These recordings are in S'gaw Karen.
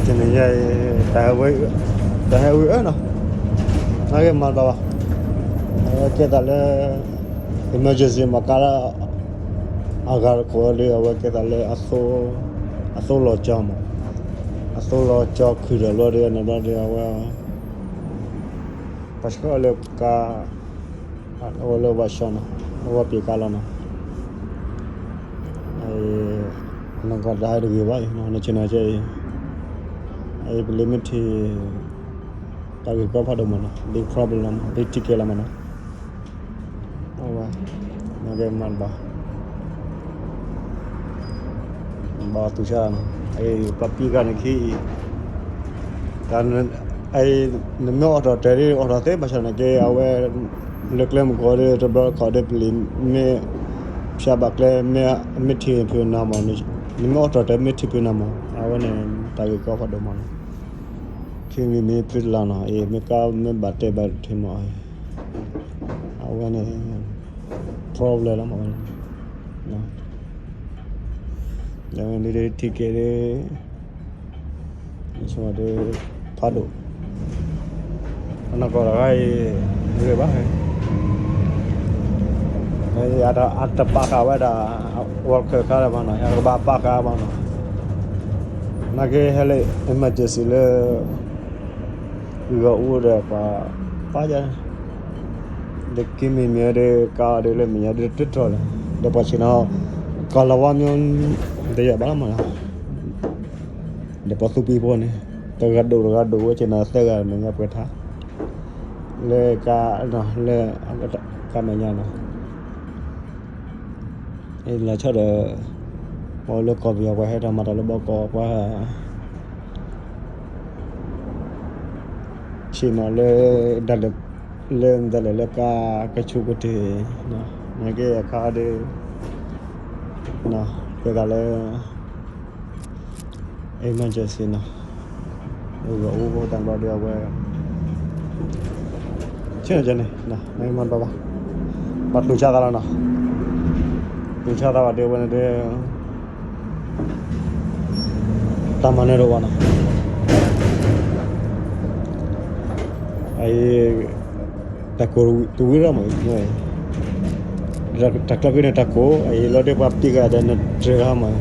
တနံၤညါအံၤ တၢ်ဟဲဝံၤအၢနီၤ, နာ်က့မၤတဘၣ်ဘၣ်, အဝဲကဲသးလၢ emergency မၤကါလၢ အဂၤတခိၣ်ဒီး အဝဲကဲသးလၢ အသိလီၤကၠီမး, အသိလီၤကၠီခုၣ်ဒီးဘျီဒီး နဘျီဒီး အဝဲ ပှၤဆှၢအီၤလၢကါ, အဝဲလၢ workshop နီၤ, အဝဲပ့ၤကါလီၤနီၤ, နကီၢ်တၢ်ဟဲတဂ့ၤဘၣ်အံၤ နဆ့ၣ်နီၤကဲအံၤ, အအံၤပလံၤမ့ၢ်ထံၣ် တၢ်ဂ့ၢ်ကီဖးဒိၣ်မးနီၤ, big problem လီၤမး, big ticket လီၤမးနီၤ, အဝဲ နကဲမၤတဘၣ် ဘၣ်သူၣ်ဆါနီၤ, အအံၤ ပှၤပံးကါန့ၣ်ခံအံၤ, တၢ် အအံၤ နမ့ၢ်အိးထီၣ်တဲာ်ဒ် အိးထီၣ်သ့ ဘၣ်ဆၣ်န့ၣ်က့ အဝဲ လၢကျဲမုၢ်ကီၢ်ဒီး တဘျီတခီၣ်ဒီး ပလံၤမ့ၢ် ဖၠါဘၣ်ကျဲ မ့ၢ်ထံၣ်ဖုးနၤမး, နမ့ၢ်အိးထီၣ်တဲာ်မ့ၢ်ထံၣ်ဖုးနၤမး အဝဲန့ၣ် တၢ်ဂ့ၢ်ကီဖးဒိၣ်မးနီၤ, ခံမံၤမ့ၢ်ဖုတလါနီၤ, အံၤ မ့ၢ်ကါမ့ၢ်ဘၣ်တဲာ်ဘၣ်ထံးမး အဝဲန့ၣ် problem လီၤမးဝဲန့ၣ်, အဝဲန့ၣ်ဒ် ticket ဒ် ဆိဒီး ဖးဒိၣ်, အနီၢ်ကီၢ်တဂၤအံၤ ဂ့ၤဘၣ်, အတပာ်ဃာ်ဝဲဒၣ် worker ခါလၢၤဘၣ်နီၤ, အကဘၣ်ပာ်ဃာ်ဘၣ်နီၤ, နာ်က့ဟဲလၢ emergency လၢ ဂီၤအူဒီးပှၤပာ်ယၤ, ဒီးက့မ့ၢ်မ့ၢ်ဒီး ကါအီၤဒီးလၢမဲာ်ညါဒီးတထီၣ်လၢၤ, ဒီးပှၤဆ့ၣ်နီၤ ကီၢ်လီၤဝါမ့ၢ် တယၤဘၣ်လီၤမးနီၤ, ဒီးပှၤသူပံဖိန့ၣ် တဂၤဒိၣ်တဂၤဒိၣ်ဝဲဆ့ၣ်နီၤသၢဂၤမဲာ်ညါပှဲၤထါ, လၢကါ လၢ ကါမဲာ်ညါနီၤ လီၤဆီဒီး ပှၤလၢကီၢ်ပယီၤပှၤဟဲတၢ်မၤတၢ်လၢဘီကီၢ်ပှၤ ဆ့ၣ်နီၤလၢ ဒၣ်လဲာ် လၢဒၣ်လဲာ်လၢကါကဆူးကတ့ၢ် နကဲအခါဒီး ကဲသးလၢ emergency နီၤ အိၣ်တၢ်ဘျီဒီးအဝဲ ဆ့ၣ်နီၤကဲန့ၣ် နမ့ၢ်မၤတဘၣ်ဘၣ် ဘၣ်တူၢ်ဆါသးလီၤနီၤ တူၢ်ဆါသးဘၣ်ဒီးဝဲန့ၣ်ဒီး တၢ်မၤနၢၤတဝီနီၤ အံၤ တၢ်ကိၢ်တဝံၤထီၣ်မး တၢ်ကျၢၢ်က့န့ၣ်တၢ်ကိၢ် အံၤလီၤဒ်ပှၤပံးဂၤဒီးနတြဲၤဂၤမး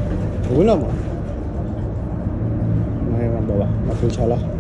တဝံၤလီၤမး ဘၣ်တူၢ်ဆါလီၤ